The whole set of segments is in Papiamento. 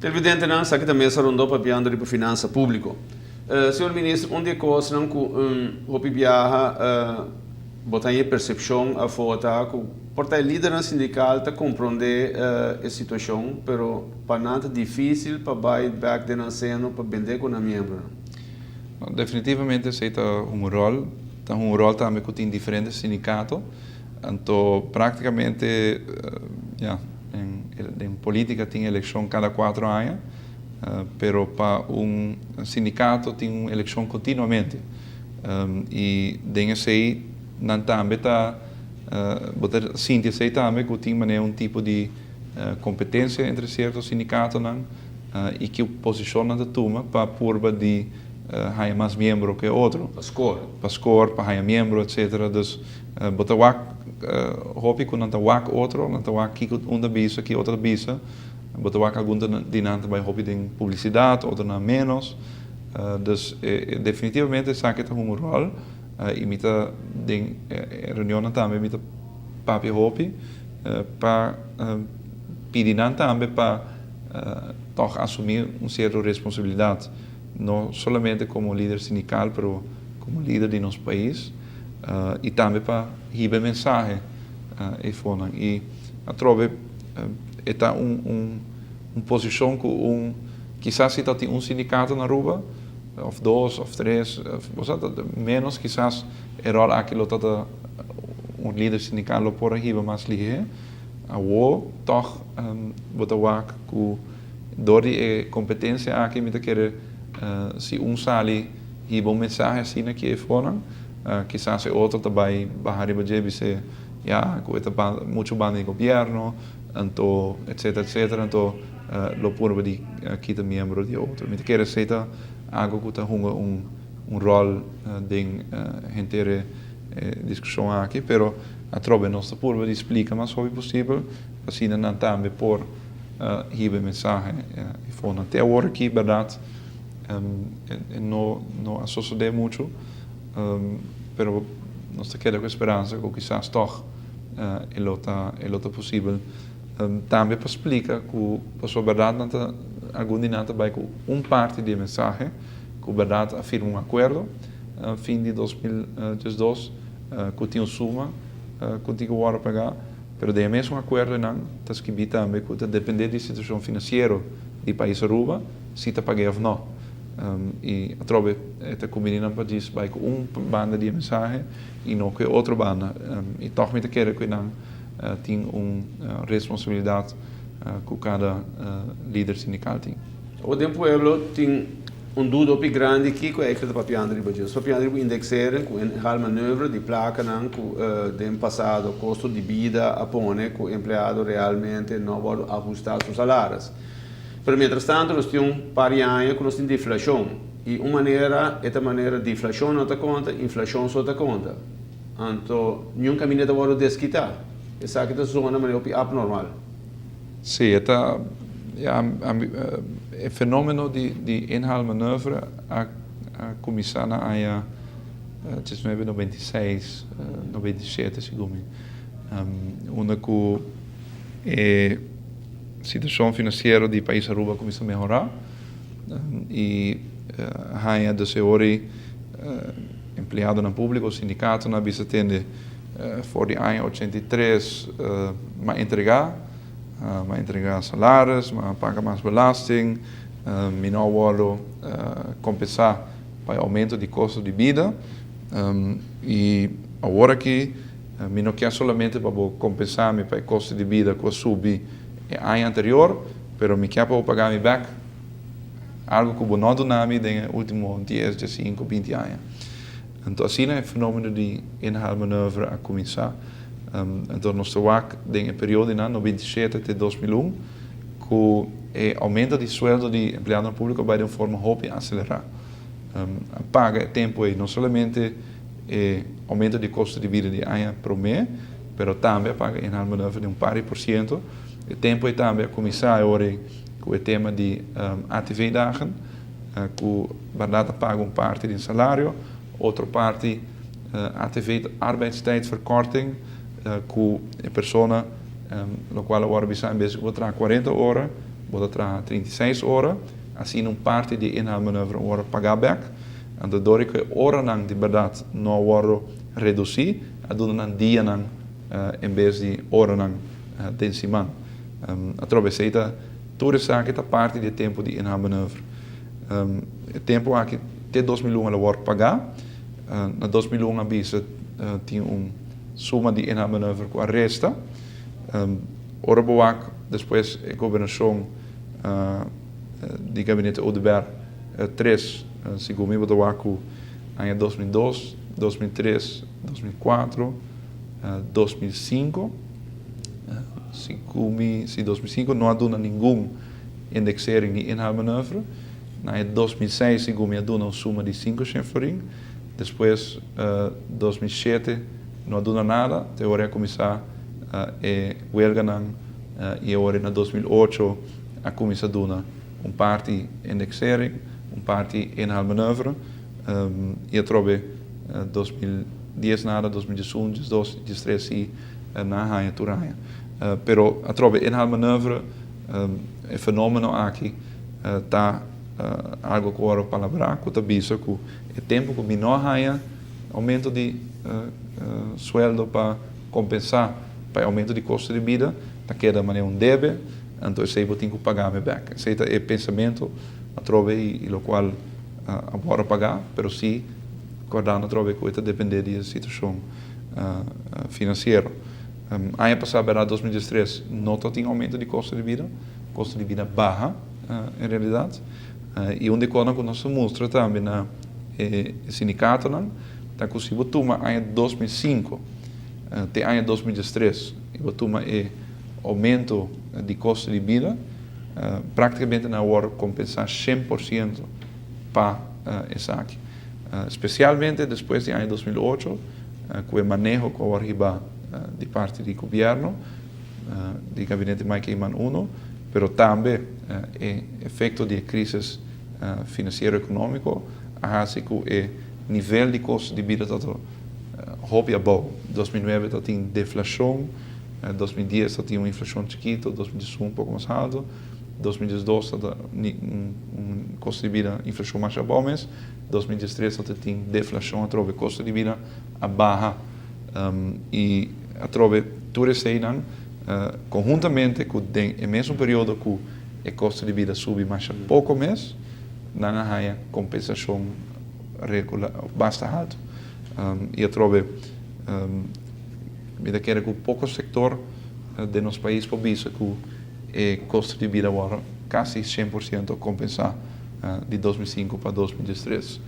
Televidentenan, esaki ta Mesa Rondó papiando riba finansa públiko. Señor Minister, un di e kosnan ku hopi biaha bo ta haña e persepshon afó ta ku por ta e lidernan sindikal ta komprondé e situashon, pero pa nan ta difísil pa bai bèk den nan seno pa bendé ku nan miembronan. Definitivamente esei ta un ròl, ta un ròl tambe ku tin diferente sindikato, anto práktikamente ya den polítika tin elekshon kada kuatro aña, pero pa un sindikato tin un elekshon kontinuamente i den esei nan tambe ta bo ta sinti esei tambe ku tin manera un tipo di kompetensia entre sierto sindikatonan i ki posishon nan ta tuma pa purba di haña mas miembro ku e otro. Pa skor. Pa skor, pa haña miembro etcetera. Dus bo ta wak hopi ku nan ta wak otro, nan ta wak kiko un ta bisa, ki otro ta bisa. Bo ta wak algun ta di nan ta bai hopi den publisidat, otronan ménos. Dus definitivamente esaki ta hunga un ròl i mi ta den e reunionnan tambe mi ta papia hopi pa pidi nan tambe pa tòg asumí un sierto responsabilidat, no solamente komo lider sindikal pero komo lider di nos pais i tambe pa hiba e mensahe eifonan. I atrobe e ta un un posishon ku un kisas si ta tin un sindikato na Aruba òf dos òf tres bo sa ta ménos kisas e ròl aki lo ta ta un lider sindikal lo por a hiba mas lihé. Awor tòg bo ta wak ku dor di e kompetensia aki mi ta kere si un sali hiba un mensahe asina ki e fonan kisas e otro ta bai baha riba dje bis'é ya ku e ta muchu banda di gobièrnu anto etcetera etcetera anto lo purba di kita miembro di e otro. Mi ta kere esei ta algu ku ta hunga un un ròl den henter e diskushon aki pero atrobe nos ta purba di splika mas hopi posibel pa asina nan tambe por hiba e mensahe e fonan. Te awor aki bèrdat e no no a sosodé muchu pero nos ta keda ku e speransa ku kisas tòg e lo ta e lo ta posibel. Tambe pa splika ku pasobra bèrdat nan ta algun di nan ta bai ku un parti di e mensahe ku bèrdat a firma un akuerdo fin di 2012 ku tin un suma ku tin ku wòrdu pagá pero den e mesun akuerdo nan ta skibí tambe ku ta dependé di situashon finansiero di pais Aruba si ta pag'é òf nò. I atrobe e ta kumbiní nan pa djis bai ku un banda di e mensahe i no ku e otro banda. I tòg mi ta kere ku nan tin un responsabilidat ku kada lider sindikal tin. Awor den pueblo tin un duda hopi grandi kiko e ta papiando riba dje. Nos papiando riba indexering ku inhaalmanoeuvre di plakanan ku den pasado kosto di bida a pone ku empleado realmente no a wòrdu ahusta su salaris. Pero mientras tanto nos tin un par di aña ku nos tin deflashon i un manera e ta manera deflashon no ta konta, inflashon so ta konta. Anto niun kaminda ta wòrdu deskitá. Esaki ta zona manera hopi abnormal. Sí, e ta, ya, e fenomeno di di inhaalmanoeuvre a a kuminsá na aña 1996, 97 segun mi, unda ku e Situacion financiero di pais Aruba a cuminsa mehora y haña dus e ora ey empleadonan publico, sindicatonan a bisa tende for di aña 83 m'a entrega, m'a entrega salaris, m'a paga mas belasting, mi no a wordo compensa pa e aumento di costo di bida y awor aki Mi no kier solamente pa bo kompensá mi pa e kosto di bida ku a subi e aña anterior, pero mi kier pa bo paga mi bèk algu ku bo no a duna mi den e último dies, diesinku, binti aña. Anto asina e fenómeno di inhaalmanoeuvre a kuminsá. Anto nos ta wak den e periodonan 97 te 2001 ku e oumento di sueldo di empleadonan públiko a bai den un forma hopi aselerá. A paga e tempu ei no solamente E aumento di kosto di bida di aña promé, pero tambe a paga inhaalmanoeuvre di un par di por siento. E tempu ei tambe a kuminsá e ora ei ku e tema di ATV-dagen, ku bèrdat a paga un parti di salario, otro parti ATV arbeidstijdverkorting, ku e persona lokual a wòrdu bisá en bes di ku bo traha 40 ora, bo ta traha 36 ora, asina un parti di inhaalmanoeuvre wordo paga bek. Anto dor cu e oranan di berdad no wordo reduci, a duna nan dianan en bes di oranan den siman. Atrobe esey ta tur esaki ta parti di e tempo di inhaalmanoeuvre. E tempo aki te 2001 el a wordo paga. Na 2001 a bisa tin un suma di inhaalmanoeuvre cu a resta. Ora bo wak despues e gobernacion di gabinete Oduber tres, segun mi bo ta wak cu aña 2002, 2003, 2004, 2005, segun mi si 2005 no a duna ningun indexering ni inhaalmanoeuvre. Na aña 2006 segun mi a duna un suma di 500 florin, despues 2007 no a duna nada, te ora a cuminsa e huelganan y awor na 2008 a cuminsa duna un parti indexering, un parti inhaalmanoeuvre y atrobe 2010 nada, 2011, 12, 13 si nan a haña tur aña. Pero atrobe inhaalmanoeuvre, e fenomeno aki ta algo cu ora palabra cu ta bisa cu e tempo cu mi no a haña aumento di sueldo pa compensa pa e aumento di costo di bida, ta keda manera un debe, anto esey bo tin cu pagami bek. Esey ta e pensamento atrobe y locual a worde paga, pero si cordando atrobe cu e ta depende di e situacion financiero. Aña pasa, berdad, 2013, no ta tin aumento di costo di bida, costo di bida baha en realidad. Y un di cosnan cu nos a mustra tambe na e sindicatonan ta cu si bo tuma aña 2005 te aña 2013 y bo tuma e aumento di costo di bida, practicamente nan a worde compensa 100% pa esaki. Specialmente despues di aña 2008 cu e maneho cu a worde hiba di parti di gobierno, di gabinete Mike Eman I, pero tambe e efecto di e crisis financiero economico a haci cu e nivel di costo di bida ta hopi abou. 2009 ta tin deflacion, 2010 ta tin un inflacion chikito, 2011 un poco mas halto, 2012 ta un costo di bida inflacion mas abou mes, 2013 ta tin deflacion atrobe, costo di bida a baha y atrobe tur eseynan conhuntamente cu den e mesun periodo cu e costo di bida subi masha poco mes, nan a haya compensacion regular basta halto. Y atrobe mi ta kere cu poco sector den nos pais por bisa cu e costo di bida awor casi 100% compensa di 2005 pa 2013.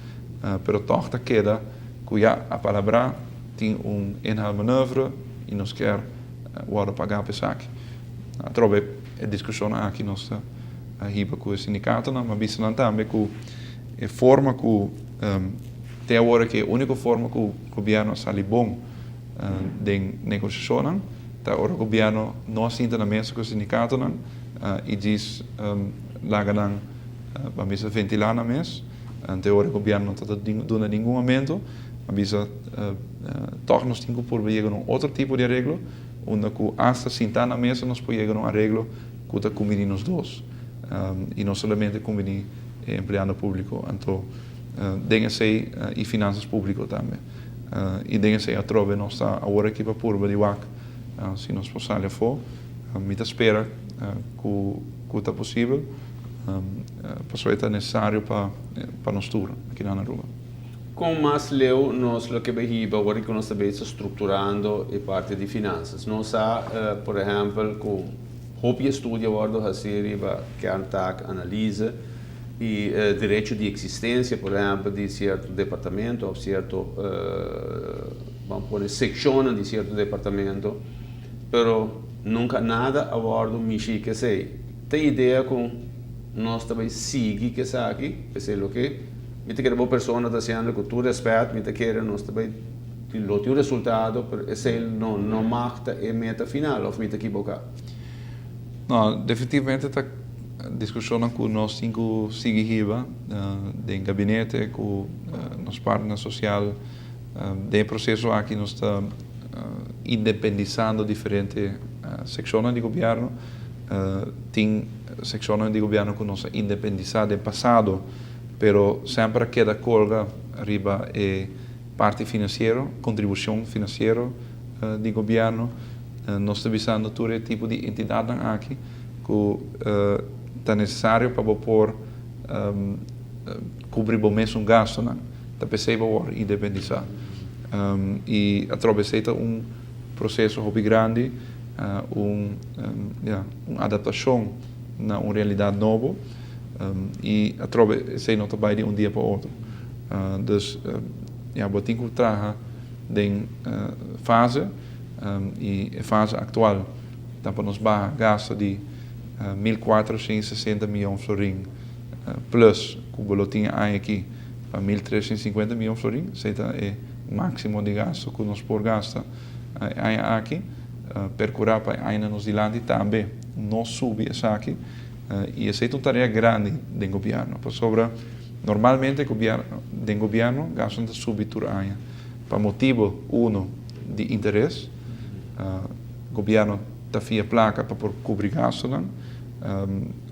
Pero toch ta keda cu ya a palabra tin un inhaalmanoeuvre y nos kier wordo paga pa esaki. Atrobe e discusion aki nos ta hiba cu e sindicatonan, ma bisa nan tambe cu e forma cu te awor aki e unico forma cu gobierno a sali bon den negociacionnan ta ora gobierno no a sinta na mesa cu e sindicatonan y djis laga nan ban bisa ventila nan mes. Te ora gobierno no ta duna ningun aumento, a bisa toch nos tin cu purba yega na un otro tipo di areglo unda cu hasta sinta na mesa nos por yega na un areglo cu ta cumbini nos dos y no solamente cumbini e empleado publico. Anto den esey y finanzas publico tambe. Y den esey atrobe nos ta awor aki pa purba di wak si nos por sali afo. Mi ta spera cu ta posibel pasobra e ta necesario pa nos tur aki na Aruba. Con mas leu nos lo ke bay hiba awor cu nos ta bay structurando e parti di finanzas? Nos sa, por ehempel, cu hopi estudio a wordo haci riba kerntaak analyse y derecho di existencia, por ehempel, di cierto departamento of cierto, ban pone, seccionnan di cierto departamento, pero nunca nada a wordo mishi cu esey. Ta idea cu nos ta bay sigui cu esaki, esey loke mi ta kere bo persona ta haciendo cu tur respet, mi ta kere nos ta bay lo tin un resultado, pero esey no mag ta e meta final, of mi ta ekiboca? No, definitivamente ta discusionnan cu nos tin cu sigui hiba den gabinete cu nos partner social. Den e proceso aki nos ta independisando diferente seccionnan di gobierno. Tin seccionnan di gobierno cu nos a independisa den pasado, pero semper a keda colga riba e parti financiero, contribucion financiero di gobierno. Nos ta bisando tur e tipo di entidadnan aki cu ta necesario pa bo por cubri bo mesun gastonan. Ta p'esey bo wor independisa. Y atrobe esey ta un proceso hopi grandi, un ya, un adaptacion na un realidad nobo y atrobe esey no ta bay di un dia pa otro. Dus ya, bo tin cu traha den fase y e fase actual ta pa nos baha gasto di 1460 miyon florin plus cu bo lo tin e aña aki pa 1350 miyon florin. Esey ta e maximo di gasto cu nos por gasta e aña aki. Percura pa e añanan nos dilanti tambe no subi esaki y esey ta un tarea grandi den gobierno pasobra normalmente den gobierno gastonan ta subi tur aña pa motibo uno di interes. Gobierno ta fia placa pa por cubri gastonan.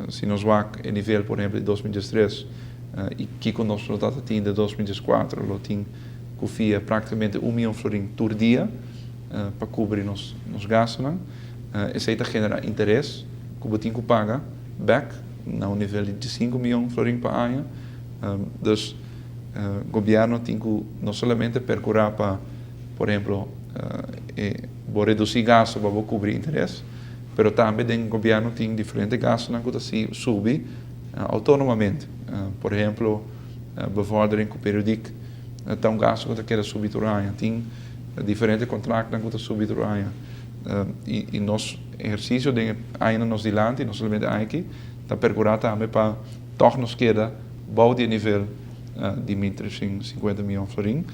Si nos wak e nivel por ehempel di 2013 y kico nos lo ta tin den 2014, lo tin cu fia practicamente un miyon florin tur dia pa cubri nos gastonan. Esey ta genera interes cu bo tin cu paga bek na un nivel di 15 miyon florin pa aña. Dus gobierno tin cu no solamente percura pa, por ehemplo, bo reduci gasto pa bo cubri interes, pero tambe den gobierno tin diferente gastonan cu ta subi autonomamente. Por ehemplo, bevordering cu periodiek ta un gasto cu ta keda subi tur aña. Tin diferente contractnan cu ta subi tur aña. Y nos ehercicio den e añanan nos dilanti, no solamente aña aki, ta percura tambe pa toch nos keda bou di e nivel di 1350 miyon florin.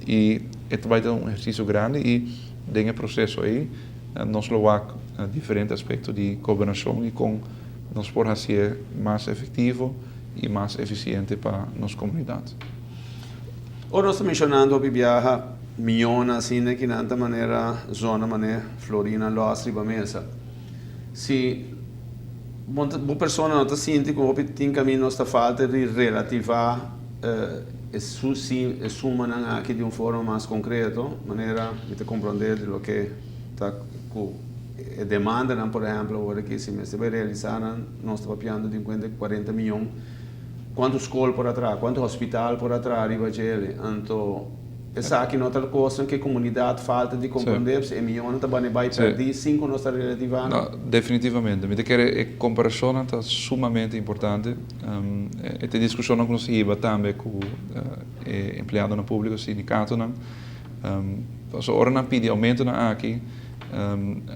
Y e ta bay ta un ehercicio grandi y den e proceso ey nos lo wak diferente aspecto di gobernacion y con nos por hacié mas efectivo y mas eficiente pa nos comunidad. Ora nos ta mencionando hopi biaha miyonan asina ki nan ta manera zona mane florina los riba mesa. Si bo persona no ta sinti cu hopi tin caminda nos ta falta di relativa e sumanan aki di un forma mas concreto, manera mi ta comprende di loke ta cu e demandanan por ehempel awor aki si mester bay realisa nan nos ta papiando di un cuenta di 40 miyon. Cuanto scol por a traha, cuanto hospital por a traha riba djele. Anto esaki no ta cosnan cu e comunidad falta di comprende, e miyonan ta bane bay perdi sin cu nos ta relativando. No, definitivamente. Mi ta kere e comparacionnan ta sumamente importante. E ta discusionnan cu nos a hiba tambe cu e empleadonan publico, sindicatonan. Pasobra ora nan pidi aumentonan aki,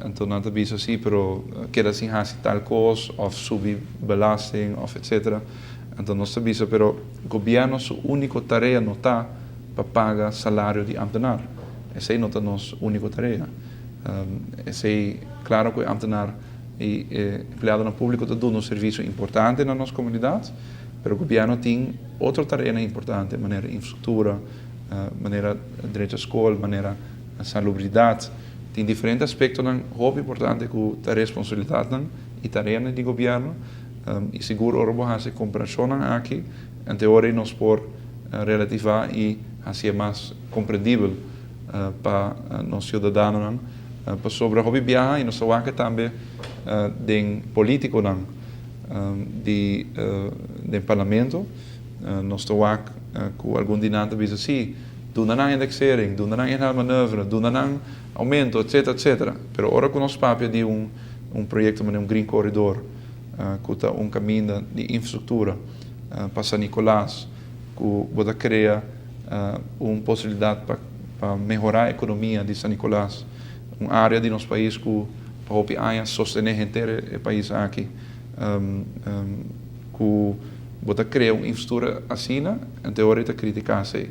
anto nan ta bisa si, pero keda sin hasi tal cos of subi belasting of etcetera. Anto nos ta bisa, pero gobierno su unico tarea no ta pa paga salario di ambtenaar. Esey no ta nos unico tarea. Esey, claro cu e ambtenaar y e empleadonan publico ta duna un servicio importante na nos comunidad, pero gobierno tin otro tareanan importante manera infrastructura, manera drecha skol, manera salubridat. Tin diferente aspektonan hopi importante ku ta responsabilidatnan i tareanan di gobièrnu. I sigur ora bo hasi komparashonnan aki, ante ora ei nos por relativá i hasié mas komprendibel pa nos siudadanonan. Pasobra hopi biaha i nos ta wak tambe den polítikonan di den parlamento. Nos ta wak ku algun di nan ta bisa, sí, duna nan indexering, duna nan inhaalmanoeuvre, duna nan aumento, etcetera, etcetera. Pero ora ku nos papia di un un proyekto manera un Green Corridor, ku ta un kaminda di infrastruktura pa San Nicolas, ku bo ta krea un posibilidat pa pa mehorá ekonomia di San Nicolas, un área di nos pais ku pa hopi aña sostené henter e pais aki, ku. Bo ta crea un infrastructura asina, en teoria ta critica esey.